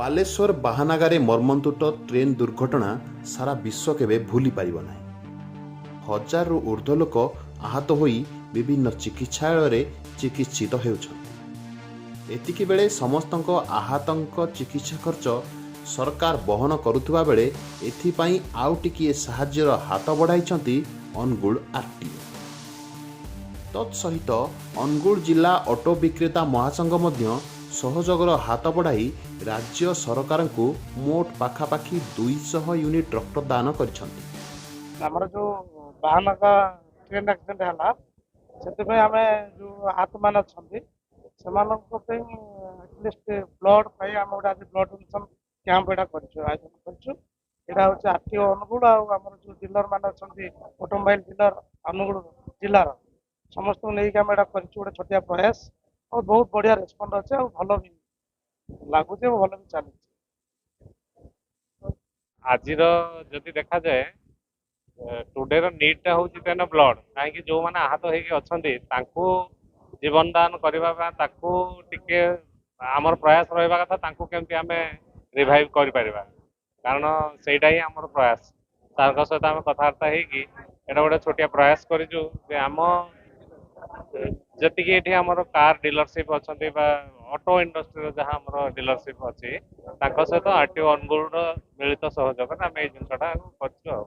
ବାଲେଶ୍ୱର ବାହାନାଗାରେ ମର୍ମନ୍ତୁଦ ଟ୍ରେନ୍ ଦୁର୍ଘଟଣା ସାରା ବିଶ୍ୱ କେବେ ଭୁଲି ପାରିବ ନାହିଁ। ହଜାରରୁ ଉର୍ଦ୍ଧ୍ୱ ଲୋକ ଆହତ ହୋଇ ବିଭିନ୍ନ ଚିକିତ୍ସାଳୟରେ ଚିକିତ୍ସିତ ହେଉଛନ୍ତି। ଏତିକି ବେଳେ ସମସ୍ତଙ୍କ ଆହତଙ୍କ ଚିକିତ୍ସା ଖର୍ଚ୍ଚ ସରକାର ବହନ କରୁଥିବା ବେଳେ ଏଥିପାଇଁ ଆଉ ଟିକିଏ ସାହାଯ୍ୟର ହାତ ବଢ଼ାଇଛନ୍ତି ଅନୁଗୁଳ ଆର୍ଟିଓ। ତତ୍ ସହିତ ଅନୁଗୁଳ ଜିଲ୍ଲା ଅଟୋ ବିକ୍ରେତା ମହାସଂଘ ମଧ୍ୟ ସହଯୋଗର ହାତ ବଢ଼ାଇ ରାଜ୍ୟ ସରକାରଙ୍କୁ ମୋଟ ପାଖାପାଖି 200 ୟୁନିଟ୍ ରକ୍ତଦାନ କରିଛନ୍ତି। ଆମର ଯୋଉ ବାହାନଗା ଟ୍ରେନ୍ ଆକ୍ସିଡେଣ୍ଟ ହେଲା, ସେଥିପାଇଁ ଆମେ ଯୋଉ ଆହତମାନେ ଅଛନ୍ତି, ସେମାନଙ୍କ ପାଇଁ ଆଟଲିଷ୍ଟ ବ୍ଲଡ୍ ପାଇଁ ଆମେ ଗୋଟେ ଆଜି ବ୍ଲଡ୍ ଡୋନେସନ୍ କ୍ୟାମ୍ପ ଏଇଟା କରିଛୁ, ଆୟୋଜନ କରିଛୁ। ଏଇଟା ହେଉଛି ଆର୍ଟିଓ ଅନୁଗୁଳ ଆଉ ଆମର ଯୋଉ ଡିଲର ମାନେ ଅଛନ୍ତି, ଅଟୋମୋବାଇଲ ଡିଲର ଅନୁଗୁଳ ଜିଲ୍ଲାର ସମସ୍ତଙ୍କୁ ନେଇକି ଆମେ ଏଇଟା କରିଛୁ, ଗୋଟେ ଛୋଟିଆ ପ୍ରୟାସ। ଆଉ ବହୁତ ବଢ଼ିଆ ରେସ୍ପଣ୍ଡ ଅଛି ଆଉ ଭଲ ବି ଲାଗୁଛି ଏବଂ ଭଲ ବି ଚାଲିଛି। ଆଜିର ଯଦି ଦେଖାଯାଏ, ଟୁଡେର ନିଡ୍ଟା ହେଉଛି ତେନ ବ୍ଲଡ୍। କାହିଁକି ଯେଉଁମାନେ ଆହତ ହେଇକି ଅଛନ୍ତି, ତାଙ୍କୁ ଜୀବନ ଦାନ କରିବା ପାଇଁ ତାକୁ ଟିକେ ଆମର ପ୍ରୟାସ ରହିବା କଥା, ତାଙ୍କୁ କେମିତି ଆମେ ରିଭାଇଭ୍ କରିପାରିବା। କାରଣ ସେଇଟା ହିଁ ଆମର ପ୍ରୟାସ। ସାର୍ଙ୍କ ସହିତ ଆମେ କଥାବାର୍ତ୍ତା ହେଇକି ଏଇଟା ଗୋଟେ ଛୋଟିଆ ପ୍ରୟାସ କରିଛୁ ଯେ ଆମ ଯେତିକି ଏଠି ଆମର କାର୍ ଡିଲରସିପ୍ ଅଛନ୍ତି ବା ଅଟୋ ଇଣ୍ଡଷ୍ଟ୍ରିର ଯାହା ଆମର ଡିଲରସିପ୍ ଅଛି, ତାଙ୍କ ସହିତ ଆର୍ ଟି ଓ ଅନୁଗୁଳର ମିଳିତ ସହଯୋଗରେ ଆମେ ଏଇ ଜିନିଷଟା କରିଛୁ। ଆଉ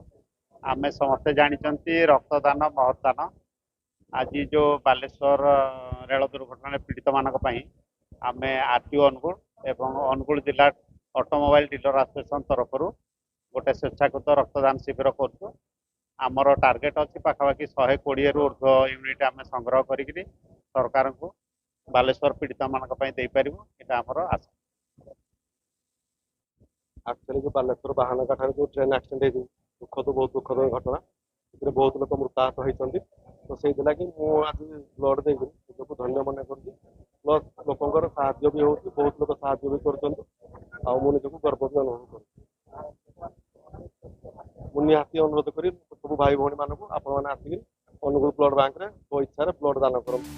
ଆମେ ସମସ୍ତେ ଜାଣିଛନ୍ତି, ରକ୍ତଦାନ ମହତଦାନ। ଆଜି ଯେଉଁ ବାଲେଶ୍ୱର ରେଳ ଦୁର୍ଘଟଣାରେ ପୀଡ଼ିତମାନଙ୍କ ପାଇଁ ଆମେ ଆର୍ ଟି ଓ ଅନୁଗୁଳ ଏବଂ ଅନୁଗୁଳ ଜିଲ୍ଲା ଅଟୋମୋବାଇଲ ଡିଲର ଆସୋସିଏସନ ତରଫରୁ ଗୋଟେ ସ୍ୱେଚ୍ଛାକୃତ ରକ୍ତଦାନ ଶିବିର କରୁଛୁ। ଆମର ଟାର୍ଗେଟ୍ ଅଛି ପାଖାପାଖି 120ରୁ ଉର୍ଦ୍ଧ୍ୱ ୟୁନିଟ୍ ଆମେ ସଂଗ୍ରହ କରିକିରି ସରକାରଙ୍କୁ ବାଲେଶ୍ୱର ପୀଡ଼ିତମାନଙ୍କ ପାଇଁ ଦେଇପାରିବୁ, ଏଇଟା ଆମର ଆଶା। ଆକ୍ଚୁଆଲି ଯେଉଁ ବାଲେଶ୍ୱର ବାହାନଗା ଠାରେ ଯେଉଁ ଟ୍ରେନ୍ ଆକ୍ସିଡେଣ୍ଟ ହେଇଛି, ଦୁଃଖଦ, ବହୁତ ଦୁଃଖଦ ଘଟଣା। ସେଥିରେ ବହୁତ ଲୋକ ମୃତାହତ ହେଇଛନ୍ତି। ତ ସେଇଥିଲାଗି ମୁଁ ଆଜି ବ୍ଲଡ୍ ଦେଇକରି ନିଜକୁ ଧନ୍ୟ ମନେ କରୁଛି। ପ୍ଲସ୍ ଲୋକଙ୍କର ସାହାଯ୍ୟ ବି ହେଉଛି, ବହୁତ ଲୋକ ସାହାଯ୍ୟ ବି କରୁଛନ୍ତି ଆଉ ମୁଁ ନିଜକୁ ଗର୍ବ ବି ଅନୁଭବ କରୁଛି। ମୁଁ ନିହାତି ଅନୁରୋଧ କରିବି ସବୁ ଭାଇ ଭଉଣୀମାନଙ୍କୁ, ଆପଣମାନେ ଆସିକି ଅନୁଗୁଳ ବ୍ଲଡ୍ ବ୍ୟାଙ୍କରେ ସ୍ୱଇଚ୍ଛାରେ ବ୍ଲଡ୍ ଦାନ କରନ୍ତୁ।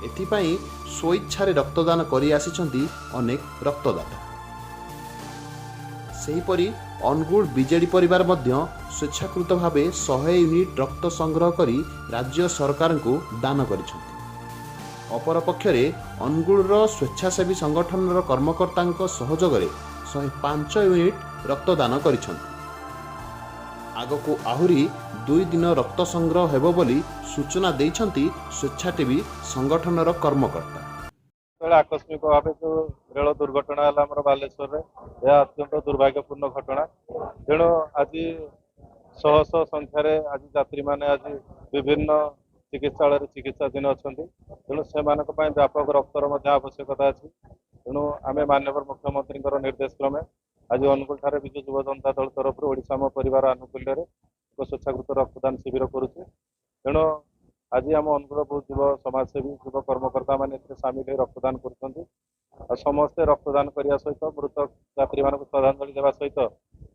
ଏଥିପାଇଁ ସ୍ୱଇଚ୍ଛାରେ ରକ୍ତଦାନ କରି ଆସିଛନ୍ତି ଅନେକ ରକ୍ତଦାତା। ସେହିପରି ଅନୁଗୁଳ ବିଜେଡି ପରିବାର ମଧ୍ୟ ସ୍ୱେଚ୍ଛାକୃତ ଭାବେ 100 ୟୁନିଟ୍ ରକ୍ତ ସଂଗ୍ରହ କରି ରାଜ୍ୟ ସରକାରଙ୍କୁ ଦାନ କରିଛନ୍ତି। ଅପରପକ୍ଷରେ ଅନୁଗୁଳର ସ୍ୱେଚ୍ଛାସେବୀ ସଂଗଠନର କର୍ମକର୍ତ୍ତାଙ୍କ ସହଯୋଗରେ 105 ୟୁନିଟ୍ ରକ୍ତଦାନ କରିଛନ୍ତି। ଆଗକୁ ଆହୁରି 2 ଦିନ ରକ୍ତ ସଂଗ୍ରହ ହେବ ବୋଲି ସୂଚନା ଦେଇଛନ୍ତି ସ୍ୱେଚ୍ଛାସେବୀ ସଂଗଠନର କର୍ମକର୍ତ୍ତା। ଯେତେବେଳେ ଆକସ୍ମିକ ଭାବେ ଯେଉଁ ରେଳ ଦୁର୍ଘଟଣା ହେଲା ଆମର ବାଲେଶ୍ୱରରେ, ଏହା ଅତ୍ୟନ୍ତ ଦୁର୍ଭାଗ୍ୟପୂର୍ଣ୍ଣ ଘଟଣା। ତେଣୁ ଆଜି ଶହ ଶହ ସଂଖ୍ୟାରେ ଆଜି ଯାତ୍ରୀମାନେ ଆଜି ବିଭିନ୍ନ ଚିକିତ୍ସାଳୟରେ ଚିକିତ୍ସାଧୀନ ଅଛନ୍ତି। ତେଣୁ ସେମାନଙ୍କ ପାଇଁ ବ୍ୟାପକ ରକ୍ତର ମଧ୍ୟ ଆବଶ୍ୟକତା ଅଛି। ତେଣୁ ଆମେ ମାନ୍ୟବର ମୁଖ୍ୟମନ୍ତ୍ରୀଙ୍କର ନିର୍ଦ୍ଦେଶ କ୍ରମେ ଆଜି ଅନୁଗୁଳ ଠାରେ ବିଜୁ ଯୁବ ଜନତା ଦଳ ତରଫରୁ ଓଡ଼ିଶା ମୋ ପରିବାର ଆନୁକୂଲ୍ୟରେ ଏକ ସ୍ୱେଚ୍ଛାକୃତ ରକ୍ତଦାନ ଶିବିର କରୁଛୁ। ତେଣୁ ଆଜି ଆମ ଅନୁଗୁଳ ବହୁତ ଯୁବ ସମାଜସେବୀ, ଯୁବ କର୍ମକର୍ତ୍ତା ମାନେ ଏଥିରେ ସାମିଲ ହୋଇ ରକ୍ତଦାନ କରୁଛନ୍ତି। ଆଉ ସମସ୍ତେ ରକ୍ତଦାନ କରିବା ସହିତ ମୃତ ଯାତ୍ରୀମାନଙ୍କୁ ଶ୍ରଦ୍ଧାଞ୍ଜଳି ଦେବା ସହିତ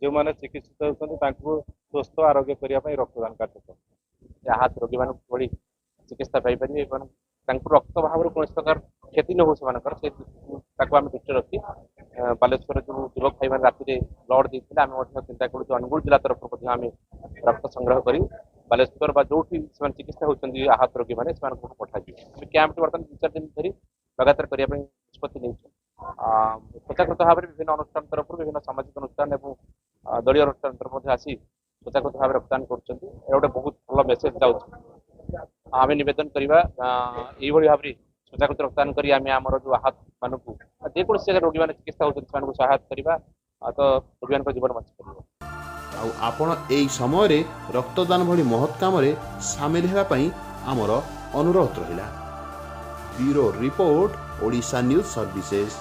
ଯେଉଁମାନେ ଚିକିତ୍ସିତ ହେଉଛନ୍ତି, ତାଙ୍କୁ ସୁସ୍ଥ ଆରୋଗ୍ୟ କରିବା ପାଇଁ ରକ୍ତଦାନ କାର୍ଯ୍ୟକ୍ରମ। ଆହତ ରୋଗୀମାନଙ୍କୁ କିଭଳି ଚିକିତ୍ସା ପାଇପାରିବେ ଏବଂ ତାଙ୍କୁ ରକ୍ତ ଅଭାବରୁ କୌଣସି ପ୍ରକାର କ୍ଷତି ନ ହଉ ସେମାନଙ୍କର, ସେ ତାକୁ ଆମେ ଦୃଷ୍ଟିରେ ରଖି ବାଲେଶ୍ୱର ଯେଉଁ ଯୁବକ ଭାଇମାନେ ରାତିରେ ବ୍ଲଡ୍ ଦେଇଥିଲେ, ଆମେ ମଧ୍ୟ ଚିନ୍ତା କରୁଛୁ ଅନୁଗୁଳ ଜିଲ୍ଲା ତରଫରୁ ମଧ୍ୟ ଆମେ ରକ୍ତ ସଂଗ୍ରହ କରି ବାଲେଶ୍ୱର ବା ଯୋଉଠି ସେମାନେ ଚିକିତ୍ସା ହେଉଛନ୍ତି ଆହତ ରୋଗୀମାନେ, ସେମାନଙ୍କୁ ପଠାଯିବ। ଆମେ କ୍ୟାମ୍ପଟି ବର୍ତ୍ତମାନ 2-4 ଦିନ ଧରି ଲଗାତାର କରିବା ପାଇଁ ନିଷ୍ପତ୍ତି ନେଇଛୁ। ସ୍ୱେଚ୍ଛାକୃତ ଭାବରେ ବିଭିନ୍ନ ଅନୁଷ୍ଠାନ ତରଫରୁ, ବିଭିନ୍ନ ସାମାଜିକ ଅନୁଷ୍ଠାନ ଏବଂ ଦଳୀୟ ଅନୁଷ୍ଠାନ ତରଫରୁ ମଧ୍ୟ ଆସି ସ୍ୱେଚ୍ଛାକୃତ ଭାବରେ ରକ୍ତଦାନ କରୁଛନ୍ତି। ଏହା ଗୋଟେ ବହୁତ ଭଲ ମେସେଜ ଯାଉଛି। ଆମେ ନିବେଦନ କରିବା, ଏଇଭଳି ଭାବରେ ସ୍ୱେଚ୍ଛାକୃତ ରକ୍ତଦାନ କରି ଆମେ ଆମର ଯୋଉ ଆହତ ମାନଙ୍କୁ, ଯେକୌଣସି ଜାଗାରେ ରୋଗୀମାନେ ଚିକିତ୍ସା ହେଉଛନ୍ତି, ସେମାନଙ୍କୁ ସହାୟତା କରିବା ତ ରୋଗୀମାନଙ୍କ ଜୀବନ ବଞ୍ଚିପାରିବ। ଆଉ ଆପଣ ଏହି ସମୟରେ ରକ୍ତଦାନ ଭଳି ମହତ୍ କାମରେ ସାମିଲ ହେବା ପାଇଁ ଆମର ଅନୁରୋଧ ରହିଲା। Bureau report, Odisha news services.